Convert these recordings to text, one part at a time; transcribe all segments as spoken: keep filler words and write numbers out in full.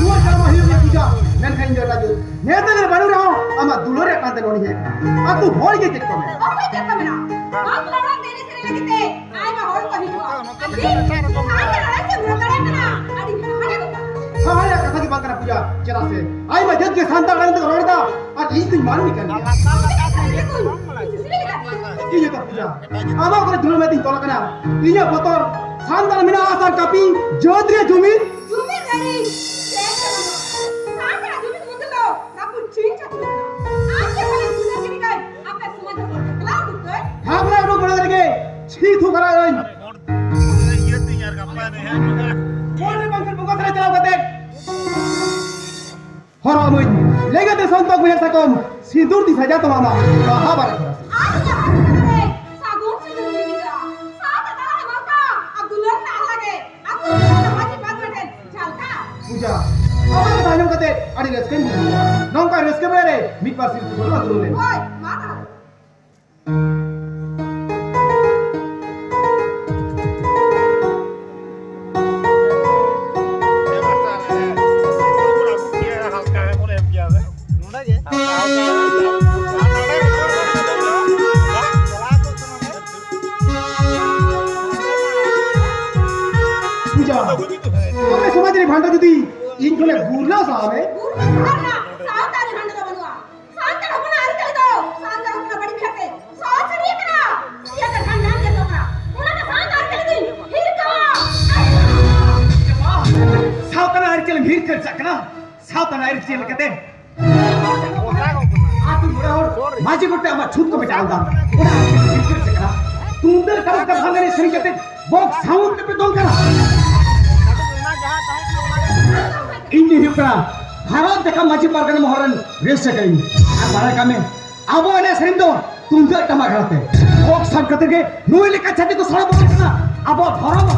ᱨᱩᱣᱟᱹᱲ ᱪᱟᱞᱟᱣ ᱦᱩᱭᱩᱜ ᱜᱮᱭᱟ ᱯᱩᱡᱟ, ᱢᱮᱱᱠᱷᱟᱱ ᱤᱧ ᱫᱚ ᱮᱴᱟᱜ ᱡᱟᱹᱛ ᱧᱮᱞ ᱛᱮᱜᱮ ᱵᱟᱹᱱᱩᱜ ᱨᱮᱦᱚᱸ ᱟᱢᱟᱜ ᱫᱩᱞᱟᱹᱲ ᱨᱮᱭᱟᱜ ᱴᱟᱱ ᱛᱮ ᱱᱚᱰᱮᱧ ᱦᱮᱡ ᱟᱠᱟᱱᱟ᱾ ᱟᱹᱛᱩ ᱦᱚᱲ ᱜᱮ ᱪᱮᱫ ᱠᱚ ᱢᱮᱱᱟ? ᱚᱠᱚᱭ ᱪᱮᱫ ᱠᱚ ᱢᱮᱱᱟ? ᱵᱟᱢ ᱞᱟᱲᱟᱣ ᱛᱮ ᱮᱱᱮᱡ ᱥᱮᱨᱮᱧ ᱞᱟᱹᱜᱤᱫ ᱛᱮ ᱟᱭᱢᱟ ᱦᱚᱲ ᱠᱚ ᱦᱤᱡᱩᱜᱼᱟ᱾ ᱟᱨ ᱤᱧ ᱟᱢ ᱜᱮ ᱞᱟᱲᱟᱣ ᱛᱮᱢ ᱨᱚᱲ ᱫᱟᱲᱮᱭᱟᱜ ᱠᱟᱱᱟ? ᱟᱹᱰᱤ ᱦᱟᱦᱟᱲᱟ ᱠᱟᱛᱷᱟ᱾ ᱦᱟᱦᱟᱲᱟ ᱠᱟᱛᱷᱟ ᱜᱮ ᱵᱟᱝ ᱠᱟᱱᱟ ᱯᱩᱡᱟ, ᱪᱮᱫᱟᱜ ᱥᱮ ᱟᱭᱢᱟ ᱡᱟᱹᱛ ᱜᱮ ᱥᱟᱱᱛᱟᱲ ᱟᱲᱟᱝ ᱛᱮᱠᱚ ᱨᱚᱲ ᱮᱫᱟ, ᱟᱨ ᱤᱧ ᱫᱚᱧ ᱢᱟᱹᱱᱢᱤ ᱠᱟᱱ ᱜᱮᱭᱟ᱾ ᱤᱧ ᱦᱚᱸᱛᱚ ᱯᱩᱡᱟ, ᱟᱢᱟᱜ ᱠᱚᱨᱮ ᱫᱩᱞᱟᱹᱲ ᱢᱮ ᱛᱤᱧ ᱛᱚᱞ ᱟᱠᱟᱱᱟ᱾ ᱤᱧᱟᱹᱜ ᱵᱚᱛᱚᱨ ᱥᱟᱱᱛᱟᱲ ᱢᱮᱱᱟᱜᱼᱟ, ᱥᱟᱨ ᱠᱟᱹᱯᱤ ᱡᱟᱹᱛ ᱨᱮ ᱡᱩᱢᱤᱫ᱾ ᱡᱩᱢᱤᱫ ᱟᱹᱰᱤ ᱪᱮᱫ ᱦᱚᱸ ᱵᱟᱹᱱᱩᱜᱼᱟ᱾ ᱥᱟᱱᱛᱟᱲ ᱡᱩᱢᱤᱫ ᱵᱚᱱᱫᱚ ᱫᱚ ᱱᱟᱯᱩ ᱪᱤᱱ ᱪᱟᱹᱛᱩ ᱠᱟᱱᱟ᱾ ᱟᱢ ᱪᱮᱫ ᱠᱷᱚᱱᱮᱢ ᱵᱩᱡᱷᱟᱹᱣ ᱠᱮᱫ ᱠᱷᱟᱱ ᱟᱯᱮ ᱥᱚᱢᱟᱡᱽ ᱦᱚᱲ ᱠᱚ ᱴᱷᱮᱠᱞᱟᱣ ᱩᱰᱩᱠ ᱠᱟᱹᱧ? ᱦᱟᱵᱽᱲᱟ ᱩᱰᱩᱠ ᱵᱟᱲᱟ ᱨᱮᱜᱮ ᱪᱷᱤ ᱛᱷᱩ ᱠᱟᱱᱟ ᱟᱹᱧ᱾ ᱤᱭᱟᱹ ᱛᱤᱧ ᱟᱨ ᱜᱟᱯᱟ ᱱᱮ ᱦᱮᱸ ᱢᱚᱱᱮ ᱵᱟᱝᱠᱷᱟᱱ ᱵᱚᱸᱜᱟ ᱛᱷᱟᱱ ᱪᱟᱞᱟᱣ ᱠᱟᱛᱮ ᱦᱚᱨᱚᱜ ᱟᱹᱢᱟᱹᱧ ᱞᱮᱸᱜᱟ ᱛᱮ ᱥᱚᱱᱛᱚᱠ ᱢᱮᱥᱟ ᱠᱚᱢ ᱥᱤᱸᱫᱩᱨ ᱛᱤᱧ ᱥᱟᱡᱟ ᱛᱟᱢᱟ ᱟᱢᱟᱜ ᱵᱟᱦᱟ ᱵᱟᱨᱟ ᱠᱷᱚᱨᱟ ᱥᱮ᱾ ᱟᱨ ᱤᱧᱟᱹᱜ ᱦᱚᱨᱚᱜ ᱠᱷᱟᱱᱟ ᱨᱮ ᱥᱟᱹᱜᱩᱱ ᱥᱤᱸᱫᱩᱨ ᱤᱧ ᱤᱫᱤᱭᱟ᱾ ᱥᱟᱶᱛᱮ ᱛᱟᱦᱮᱸ ᱢᱟᱞᱠᱟ ᱟᱨ ᱫᱩᱞᱟᱹᱲ ᱨᱮᱱᱟᱜ ᱟᱦᱞᱟ ᱜᱮ ᱟᱹᱛᱩ ᱨᱮᱱᱟᱜ ᱢᱟᱹᱡᱷᱤ ᱯᱟᱨᱜᱟᱱᱟ ᱦᱟᱸᱰᱮ ᱡᱩᱫᱤ ᱤᱧ ᱠᱷᱚᱱᱮ ᱜᱩᱨᱞᱟᱹ ᱥᱟᱦᱟᱣ ᱢᱮ᱾ ᱜᱩᱨᱞᱟᱹ ᱥᱟᱦᱟᱣ ᱨᱮᱱᱟᱜ ᱥᱟᱶᱛᱟ ᱨᱮ ᱦᱟᱸᱰᱮ ᱫᱚ ᱵᱟᱹᱱᱩᱜᱼᱟ᱾ ᱥᱟᱱᱛᱟᱲ ᱦᱚᱯᱚᱱᱟᱜ ᱟᱹᱨᱤᱪᱟᱹᱞᱤ ᱫᱚ ᱥᱟᱱᱛᱟᱲ ᱦᱚᱯᱚᱱᱟᱜ ᱵᱟᱹᱲᱤᱡ ᱠᱷᱟᱹᱛᱤᱨ ᱥᱚᱦᱚ ᱥᱟᱹᱨᱤᱭᱟᱹ ᱠᱟᱱᱟ᱾ ᱥᱤᱭᱟᱹ ᱛᱮ ᱠᱷᱟᱱ ᱧᱟᱢ ᱧᱮᱞ ᱠᱚ ᱠᱟᱱᱟ᱾ ᱚᱱᱟ ᱫᱚ ᱥᱟᱶᱛᱟ ᱟᱹᱨᱤᱪᱟᱹᱞᱤ ᱫᱚᱧ ᱦᱤᱨᱠᱟᱹᱣᱟ᱾ ᱥᱟᱶᱛᱟ ᱨᱮᱱᱟᱜ ᱟᱹᱨᱤᱪᱟᱹᱞᱤᱢ ᱦᱤᱨᱠᱟᱹ ᱪᱟᱜ ᱠᱟᱱᱟ? ᱥᱟᱶᱛᱟ ᱨᱮᱱᱟᱜ ᱟᱹᱨᱤᱪᱟᱹᱞᱤ ᱞᱮᱠᱟᱛᱮ ᱟᱹᱛᱩ ᱢᱚᱬᱮ ᱦᱚᱲ ᱢᱟᱹᱡᱷᱤ ᱜᱚᱴᱮ ᱟᱢᱟᱜ ᱪᱷᱩᱛ ᱠᱚ ᱢᱮᱴᱟᱣ ᱞᱮᱫᱟ᱾ ᱚᱱᱟ ᱟᱹᱨᱤᱪᱟᱹᱞᱤ ᱦᱤᱨᱠᱟᱹ ᱪᱟᱜ ᱠᱟᱱᱟ? ᱛᱩᱢᱫᱟᱹᱜ ᱴᱟᱢᱟᱠ ᱛᱮ ᱵᱷᱟᱸᱰᱟᱱ ᱮᱱᱮᱡ ᱥᱮᱨᱮᱧ ᱠᱟᱛᱮ ᱵᱚᱠᱥ ᱥᱟᱣᱩᱱᱰ ᱛᱮᱯᱮ ᱫᱚᱱ ᱠᱟᱱᱟ᱾ ᱤᱧ ᱫᱚ ᱦᱩᱭᱩᱜ ᱠᱟᱱᱟ ᱵᱷᱟᱨᱚᱛ ᱡᱟᱠᱟᱛ ᱢᱟᱹᱡᱷᱤ ᱯᱟᱨᱜᱟᱱᱟ ᱢᱚᱦᱚᱞ ᱨᱮᱱ ᱨᱟᱹᱥᱠᱟᱹ ᱠᱟᱹᱱᱟᱹᱧ᱾ ᱟᱨ ᱵᱟᱲᱟᱭ ᱠᱟᱜ ᱢᱮ, ᱟᱵᱚ ᱮᱱᱮᱡ ᱥᱮᱨᱮᱧ ᱫᱚ ᱛᱩᱢᱫᱟᱹᱜ ᱴᱟᱢᱟᱠ ᱟᱛᱮ, ᱵᱚᱠᱥ ᱥᱟᱵ ᱠᱟᱛᱮ ᱜᱮ ᱱᱩᱭ ᱞᱮᱠᱟ ᱪᱷᱟᱹᱛᱤᱠ ᱠᱚ ᱥᱟᱲᱚ ᱵᱚᱞᱚᱱ ᱠᱟᱱᱟ᱾ ᱟᱵᱚ ᱫᱷᱚᱨᱚᱢ,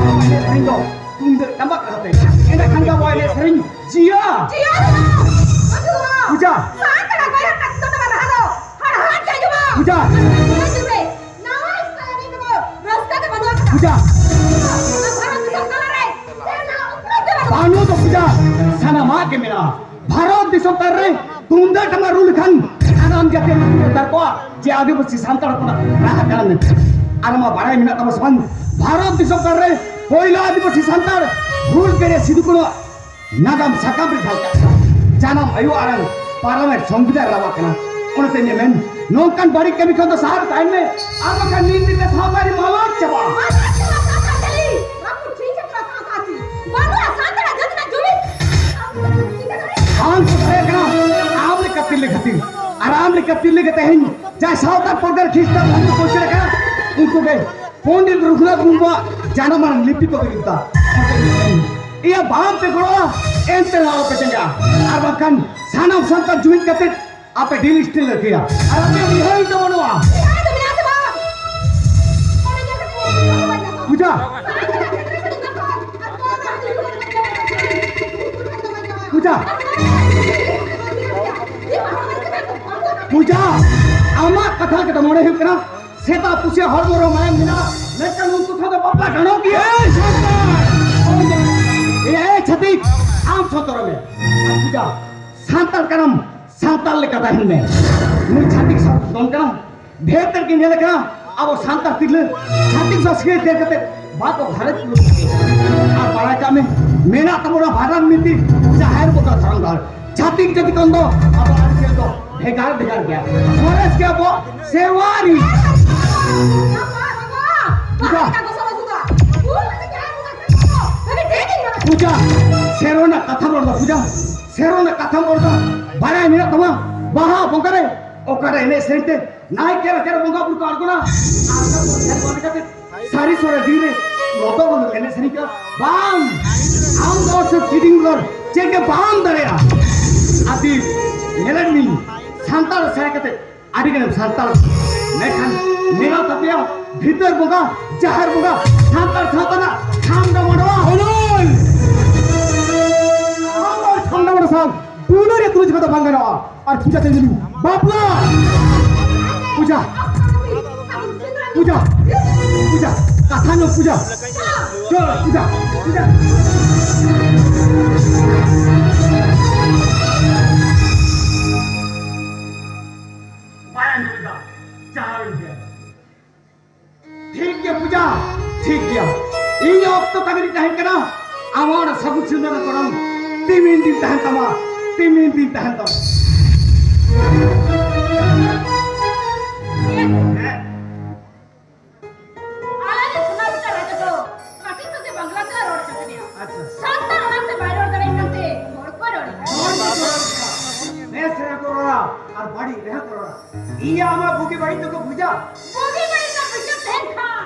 ᱟᱵᱚ ᱮᱱᱮᱡ ᱥᱮᱨᱮᱧ ᱫᱚ ᱛᱩᱢᱫᱟᱹᱜ ᱴᱟᱢᱟᱠ ᱟᱛᱮ, ᱮᱸᱰᱮᱠᱷᱟᱱ ᱜᱮ ᱟᱵᱚ ᱮᱱᱮᱡ ᱥᱮᱨᱮᱧ ᱡᱤᱭᱟ᱾ ᱡᱤᱭᱟ ᱫᱚ ᱵᱟᱝ, ᱵᱟᱹᱪᱩᱜᱼᱟ᱾ ᱯᱩᱡᱟ᱾ ᱥᱟᱱᱛᱟᱲ ᱟᱜ ᱜᱚᱭᱨᱟᱜ ᱠᱟᱱ ᱡᱚᱛᱚ ᱵᱟᱫᱷᱟ ᱫᱚ ᱦᱟᱲᱦᱟᱫ ᱜᱮ ᱟᱸᱡᱚᱢᱟ᱾ ᱯᱩᱡᱟ᱾ ᱱᱚᱣᱟ ᱡᱩᱜᱽ ᱨᱮ ᱱᱟᱣᱟ style ᱨᱮ ᱫᱚ ᱨᱟᱹᱥᱠᱟᱹ ᱜᱮ ᱵᱟᱹᱱᱩᱜ ᱟᱠᱟᱫᱟ᱾ ᱯᱩᱡᱟ᱾ ᱱᱚᱣᱟ ᱵᱷᱟᱨᱚᱛ ᱫᱤᱥᱚᱢ ᱛᱟᱞᱟ ᱨᱮ ᱪᱮᱫ ᱦᱚᱸ ᱩᱯᱨᱩᱢ ᱜᱮ ᱵᱟᱹᱱᱩᱜᱼᱟ᱾ ᱵᱟᱹᱱᱩᱜ ᱫᱚ ᱯᱩᱡᱟ, ᱥᱟᱱᱟᱢᱟᱜ ᱜᱮ ᱢᱮᱱᱟᱜᱼᱟ᱾ ᱵᱷᱟᱨᱚᱛ ᱫᱤᱥᱚᱢ ᱛᱟᱞᱟ ᱨᱮ ᱛᱩᱢᱫᱟᱹᱜ ᱴᱟᱢᱟᱠ ᱨᱩ ᱞᱮᱠᱷᱟᱱ ᱥᱟᱱᱟᱢ ᱡᱟᱹᱛᱤ ᱢᱟᱹᱱᱢᱤ ᱠᱚ ᱢᱮᱛᱟ ᱠᱚᱣᱟ ᱡᱮ ᱟᱹᱫᱤᱵᱟᱹᱥᱤ ᱥᱟᱱᱛᱟᱲ ᱦᱚᱯᱚᱱᱟᱜ ᱨᱟᱦᱟ ᱠᱟᱱᱟ ᱢᱮᱱᱛᱮ᱾ ᱟᱨ ᱢᱟ ᱵᱟᱲᱟᱭ ᱢᱮᱱᱟᱜ ᱛᱟᱢᱟ ᱥᱮ ᱵᱟᱝ, ᱵᱷᱟᱨᱚᱛ ᱫᱤᱥᱚᱢ ᱛᱟᱞᱟ ᱨᱮ ᱯᱳᱭᱞᱳ ᱟᱹᱫᱤᱵᱟᱹᱥᱤ ᱥᱟᱱᱛᱟᱲ ᱦᱩᱞ ᱵᱮᱨᱮ ᱥᱤᱫᱩ ᱠᱟᱹᱱᱩ ᱱᱟᱜᱟᱢ ᱥᱟᱠᱟᱢ ᱨᱮ ᱡᱷᱟᱞᱠᱟᱜ ᱠᱟᱱᱟ᱾ ᱡᱟᱱᱟᱢ ᱟᱭᱳ ᱟᱲᱟᱝ ᱯᱟᱨᱞᱟᱢᱮᱱᱴ ᱥᱚᱝᱵᱤᱫᱷᱟᱱ ᱨᱟᱣᱟᱜ ᱠᱟᱱᱟ᱾ ᱚᱱᱟᱛᱮ ᱤᱧ ᱢᱮᱱ, ᱱᱚᱝᱠᱟᱱ ᱵᱟᱹᱲᱤᱡ ᱠᱟᱹᱢᱤ ᱠᱷᱚᱱ ᱫᱚ ᱥᱟᱦᱟ ᱨᱮ ᱛᱟᱦᱮᱱ ᱢᱮ, ᱟᱨ ᱵᱟᱠᱷᱟᱱ ᱢᱤᱫ ᱫᱤᱱ ᱛᱮ ᱥᱟᱶᱛᱟ ᱨᱮ ᱢᱟᱞᱚᱴ ᱪᱟᱵᱟᱜᱼᱟ᱾ ᱢᱟᱞᱚᱴ ᱪᱟᱵᱟᱜ ᱥᱟᱶᱛᱟ ᱪᱟᱹᱞᱤ, ᱨᱟᱹᱯᱩᱫ ᱪᱷᱤᱝ ᱪᱷᱟᱹᱛᱩᱨ ᱥᱟᱶᱛᱟ ᱟᱹᱨᱥᱤ᱾ ᱵᱟᱹᱱᱩᱜᱼᱟ ᱥᱟᱱᱛᱟᱲᱟᱜ ᱡᱟᱹᱛᱤ ᱨᱮᱱᱟᱜ ᱡᱩᱢᱤᱫ᱾ ᱟᱢ ᱠᱚ ᱛᱟᱦᱮᱸ ᱠᱟᱱᱟ, ᱟᱢ ᱞᱮᱠᱟ ᱛᱤᱨᱞᱟᱹ ᱠᱷᱟᱹᱛᱤᱨ, ᱟᱨ ᱟᱢ ᱞᱮᱠᱟ ᱛᱤᱨᱞᱟᱹ ᱜᱮ ᱛᱮᱦᱮᱧ ᱡᱟᱦᱟᱸᱭ ᱥᱟᱶᱛᱟ ᱯᱨᱚᱜᱟᱨ ᱠᱷᱨᱤᱥᱴᱟᱵ ᱫᱷᱚᱨᱢᱚ ᱠᱚ ᱩᱪᱟᱹᱲ ᱟᱠᱟᱫᱟ, ᱩᱱᱠᱩ ᱜᱮ ᱯᱚᱱᱰᱤᱛ ᱨᱚᱜᱷᱩᱱᱟᱛᱷ ᱢᱩᱨᱢᱩᱣᱟᱜ ᱡᱟᱱᱟᱢ ᱟᱲᱟᱝ ᱞᱤᱯᱤ ᱠᱚ ᱵᱮᱨᱮᱫ ᱫᱟ᱾ ᱤᱭᱟᱹ ᱵᱟᱝ ᱯᱮ ᱜᱚᱲᱚᱜᱼᱟ, ᱮᱱᱛᱮ ᱨᱮᱦᱚᱸ ᱟᱞᱚᱯᱮ ᱡᱟᱸᱜᱟ᱾ ᱟᱨ ᱵᱟᱝᱠᱷᱟᱱ ᱥᱟᱱᱟᱢ ᱥᱟᱱᱛᱟᱲ ᱡᱩᱢᱤᱫ ᱠᱟᱛᱮ ᱟᱯᱮ ᱰᱤᱞᱤᱥᱴ ᱞᱟᱹᱠᱛᱤᱭᱟ᱾ ᱟᱨ ᱟᱯᱮ ᱨᱤᱦᱟᱹᱭ ᱫᱚ ᱵᱟᱹᱱᱩᱜᱼᱟ᱾ ᱵᱩᱡᱷᱟᱹᱣ? ᱯᱩᱡᱟ, ᱯᱩᱡᱟ, ᱟᱢᱟᱜ ᱠᱟᱛᱷᱟ ᱞᱮᱠᱟᱛᱮ ᱢᱚᱱᱮ ᱦᱩᱭᱩᱜ ᱠᱟᱱᱟ ᱥᱮᱛᱟ ᱯᱩᱥᱤ ᱦᱚᱲᱢᱚ ᱨᱮ ᱢᱟᱭᱟᱢ ᱢᱮᱱᱟᱜᱼᱟ, ᱢᱮᱱᱠᱷᱟᱱ ᱩᱱᱠᱩ ᱥᱟᱶ ᱫᱚ ᱵᱟᱯᱞᱟ ᱜᱟᱱᱚᱜ ᱜᱮᱭᱟ? ᱮᱭ ᱥᱟᱱᱛᱟᱲ! ᱮᱭ ᱪᱷᱟᱹᱛᱤᱠ, ᱟᱢ ᱥᱚᱱᱛᱚᱨ ᱢᱮ᱾ ᱯᱩᱡᱟ, ᱥᱟᱱᱛᱟᱲ ᱠᱟᱱᱟᱢ, ᱥᱟᱱᱛᱟᱲ ᱞᱮᱠᱟ ᱛᱟᱦᱮᱱ ᱢᱮ᱾ ᱱᱩᱭ ᱪᱷᱟᱹᱛᱤᱠ ᱥᱟᱶ ᱫᱚᱱ ᱠᱟᱱᱟ, ᱰᱷᱮᱨ ᱛᱮᱫ ᱜᱮ ᱧᱮᱞ ᱠᱟᱱᱟ ᱟᱵᱚ ᱥᱟᱱᱛᱟᱲ ᱛᱤᱨᱞᱟᱹ ᱪᱷᱟᱹᱛᱤᱠ ᱥᱟᱶ ᱥᱤᱠᱟᱹᱨ ᱛᱮᱭᱟᱨ ᱠᱟᱛᱮ ᱵᱟᱠᱚ ᱜᱷᱟᱨᱚᱸᱡᱽ ᱯᱩᱨᱟᱹᱣ ᱛᱟᱠᱚᱣᱟ᱾ ᱟᱨ ᱵᱟᱲᱟᱭ ᱠᱟᱜ ᱢᱮ, ᱢᱮᱱᱟᱜ ᱛᱟᱵᱚᱱᱟ ᱵᱷᱟᱸᱰᱟᱱ ᱱᱤᱛᱤ, ᱡᱟᱦᱮᱨ ᱵᱚᱸᱜᱟ ᱫᱷᱚᱨᱚᱢ ᱜᱟᱲ᱾ ᱪᱷᱟᱹᱛᱤᱠ ᱡᱟᱹᱛᱤ ᱠᱷᱚᱱ ᱫᱚ ᱟᱵᱚ ᱟᱹᱨᱤᱪᱟᱹᱞᱤ ᱫᱚ ᱵᱷᱮᱜᱟᱨ ᱵᱷᱮᱜᱟᱨ ᱜᱮᱭᱟ᱾ ᱥᱚᱨᱮᱥ ᱜᱮᱭᱟ ᱟᱵᱚ ᱥᱮᱨᱣᱟ ᱨᱮ᱾ ᱯᱩᱡᱟ᱾ ᱯᱩᱡᱟ, ᱥᱮᱨᱣᱟ ᱨᱮᱱᱟᱜ ᱠᱟᱛᱷᱟᱢ ᱨᱚᱲ ᱫᱟ, ᱯᱩᱡᱟ᱾ ᱥᱮᱨᱣᱟ ᱨᱮᱱᱟᱜ ᱠᱟᱛᱷᱟᱢ ᱨᱚᱲ ᱫᱟ᱾ ᱵᱟᱲᱟᱭ ᱢᱮᱱᱟᱜ ᱛᱟᱢᱟ, ᱵᱟᱦᱟ ᱵᱚᱸᱜᱟ ᱨᱮ ᱚᱠᱟᱨᱮ ᱮᱱᱮᱡ ᱥᱮᱨᱮᱧ ᱛᱮ ᱱᱟᱭᱠᱮ ᱨᱟᱪᱟ ᱨᱮ ᱵᱚᱸᱜᱟ ᱵᱩᱨᱩ ᱠᱚ ᱟᱬᱜᱚᱱᱟ, ᱟᱨ ᱥᱟᱹᱨᱤ ᱥᱚᱨᱦᱟᱭ ᱫᱤᱱ ᱨᱮ ᱞᱚᱫᱚ ᱞᱚᱫᱚ ᱮᱱᱮᱡ ᱥᱮᱨᱮᱧ ᱠᱚ ᱵᱟᱝ, ᱟᱢ ᱫᱚ ᱥᱮ ᱪᱤᱴᱤᱝ ᱫᱚ ᱪᱮᱫ ᱜᱮ ᱵᱟᱢ ᱫᱟᱲᱮᱭᱟᱜᱼᱟ᱾ ᱟᱹᱫᱤ ᱧᱮᱞᱮᱫ ᱢᱤᱧ ᱥᱟᱱᱛᱟᱲ ᱥᱮᱬᱟ ᱠᱟᱛᱮ ᱟᱹᱰᱤ ᱜᱟᱱᱮᱢ ᱥᱟᱱᱛᱟᱲ, ᱢᱮᱱᱠᱷᱟᱱ ᱧᱮᱞᱚᱜ ᱛᱟᱯᱮᱭᱟ ᱵᱷᱤᱛᱟᱹᱨ ᱵᱚᱸᱜᱟ, ᱡᱟᱦᱮᱨ ᱵᱚᱸᱜᱟ, ᱥᱟᱱᱛᱟᱲ ᱥᱟᱶᱛᱟ ᱨᱮᱱᱟᱜ ᱥᱟᱢᱰᱟ ᱢᱟᱰᱣᱟ᱾ ᱦᱳᱭ! ᱟᱢ ᱫᱚ ᱥᱟᱢᱰᱟ ᱢᱟᱰᱣᱟ ᱥᱟᱶ ᱫᱩᱞᱟᱹᱲᱤᱭᱟᱹ ᱛᱩᱞᱩᱡ ᱠᱚᱫᱚ ᱵᱟᱝ ᱜᱟᱱᱚᱜᱼᱟ᱾ ᱟᱨ ᱯᱩᱡᱟ ᱪᱟᱸᱫᱟᱱᱤ ᱵᱟᱯᱞᱟ᱾ ᱯᱩᱡᱟ, ᱯᱩᱡᱟ, ᱯᱩᱡᱟ, ᱠᱟᱛᱷᱟ ᱧᱚᱜ ᱯᱩᱡᱟ᱾ ᱪᱚᱞ ᱯᱩᱡᱟ, ᱯᱩᱡᱟ᱾ ᱵᱟᱭ ᱟᱸᱡᱚᱢ ᱮᱫᱟ, ᱡᱟᱦᱟᱸ ᱨᱮ ᱜᱮ᱾ ᱴᱷᱤᱠ ᱜᱮᱭᱟ ᱯᱩᱡᱟ, ᱴᱷᱤᱠ ᱜᱮᱭᱟ᱾ ᱤᱧ ᱚᱠᱛᱚ ᱛᱟᱺᱜᱤ ᱨᱤᱧ ᱛᱟᱦᱮᱱ ᱠᱟᱱᱟ᱾ ᱟᱢᱟᱜ ᱚᱱᱟ ᱥᱟᱹᱜᱩᱱ ᱥᱤᱸᱫᱩᱨ ᱨᱮ ᱜᱚᱱᱚᱝ ᱛᱤᱢᱤᱱ ᱫᱤᱱ ᱛᱟᱦᱮᱱ ᱛᱟᱢᱟ, ᱛᱤᱢᱤᱱ ᱫᱤᱱ ᱛᱟᱦᱮᱱ ᱛᱟᱢᱟ᱾ ᱦᱮᱸ᱾ ᱟᱞᱮ ᱨᱮᱱ ᱥᱳᱱᱟ ᱵᱮᱴᱟ ᱨᱟᱡᱟ ᱫᱚ ᱠᱟᱹᱴᱤᱡ ᱠᱷᱚᱱ ᱜᱮ ᱵᱟᱝᱞᱟ ᱛᱮ ᱨᱚᱲ ᱠᱟᱱ ᱛᱟᱦᱮᱸᱱᱟ᱾ ᱟᱪᱪᱷᱟ᱾ ᱥᱟᱱᱛᱟᱲ ᱟᱲᱟᱝ ᱛᱮ ᱵᱟᱭ ᱨᱚᱲ ᱫᱟᱲᱮᱭᱟᱜ ᱠᱟᱱᱛᱮ ᱦᱚᱲ ᱠᱚᱭ ᱨᱚᱲᱮᱫ ᱠᱟᱱᱟ᱾ ᱵᱮᱥ ᱨᱮᱦᱚᱸ ᱠᱚ ᱨᱚᱲᱟ ᱟᱨ ᱵᱟᱹᱲᱤᱡ ᱨᱮᱦᱚᱸ ᱠᱚ ᱨᱚᱲᱟ᱾ ᱤᱧ ᱟᱢᱟᱜ ᱵᱩᱜᱤ ᱵᱟᱹᱲᱤᱡ ᱫᱚᱠᱚ ᱵᱩᱡᱟ᱾ ᱵᱩᱜᱤ ᱵᱟᱹᱲᱤᱡ ᱫᱚ ᱵᱩᱡᱷᱟᱹᱣ ᱛᱟᱦᱮᱱ ᱠᱷᱟᱱ,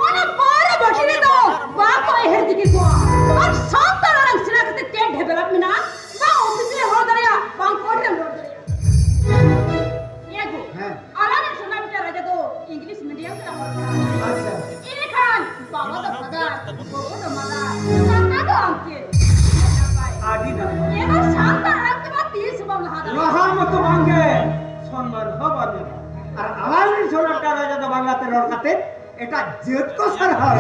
ᱚᱱᱟ ᱯᱟᱹᱣᱨᱟᱹ ᱵᱟᱹᱴᱤ ᱨᱮᱫᱚ ᱵᱟᱠᱚ ᱮᱦᱮᱨ ᱡᱤᱠᱤ ᱠᱚᱣᱟ᱾ ᱟᱨ ᱥᱟᱱᱛᱟᱲ ᱟᱲᱟᱝ ᱥᱮᱬᱟ ᱠᱟᱛᱮ ᱪᱮᱫ develop ᱢᱮᱱᱟᱜᱼᱟ? ᱵᱟᱝ office ᱨᱮ ᱨᱚᱲ ᱫᱟᱲᱮᱭᱟᱜᱼᱟ, ᱵᱟᱝ court ᱨᱮᱢ ᱨᱚᱲ ᱫᱟᱲᱮᱭᱟᱜᱼᱟ᱾ ᱤᱭᱟᱹ ᱜᱳ, ᱦᱮᱸ᱾ ᱟᱞᱟᱝ ᱨᱮᱱ ᱥᱳᱱᱟ ᱵᱮᱴᱟ ᱨᱟᱡᱟ ᱫᱚ English medium ᱛᱮ ᱚᱞ ᱯᱟᱲᱦᱟᱣ᱾ ᱟᱪᱪᱷᱟ᱾ ᱤᱱᱟᱹᱠᱷᱟᱱ ᱵᱟᱵᱟ ᱫᱚ ᱵᱷᱟᱜᱟᱨ, ᱜᱚᱜᱚ ᱫᱚ ᱢᱟᱫᱟᱨ, ᱠᱟᱠᱟ ᱫᱚ uncle᱾ ᱟᱹᱰᱤ ᱱᱟᱯᱟᱭ᱾ ᱮᱱᱦᱚᱸ ᱥᱟᱱᱛᱟᱲ ᱟᱲᱟᱝ ᱛᱮᱢᱟ ᱛᱤᱥ ᱦᱚᱸ ᱵᱟᱢ ᱞᱟᱦᱟ ᱫᱟᱲᱮᱭᱟᱜᱼᱟ᱾ ᱞᱟᱦᱟ ᱢᱟᱛᱚ ᱵᱟᱝ ᱜᱮ, ᱥᱚᱱᱢᱟᱱ ᱦᱚᱸ ᱵᱟᱢ ᱧᱟᱢᱟ᱾ ᱟᱨ ᱟᱞᱟᱝ ᱨᱮᱱ ᱥᱳᱱᱟ ᱵᱮᱴᱟ ᱨᱟᱡᱟ ᱫᱚ ᱵᱟᱝᱞᱟ ᱛᱮ ᱨᱚᱲ ᱠᱟᱛᱮ ᱮᱴᱟᱜ ᱡᱟᱹᱛ ᱠᱚ ᱥᱟᱨᱦᱟᱣ᱾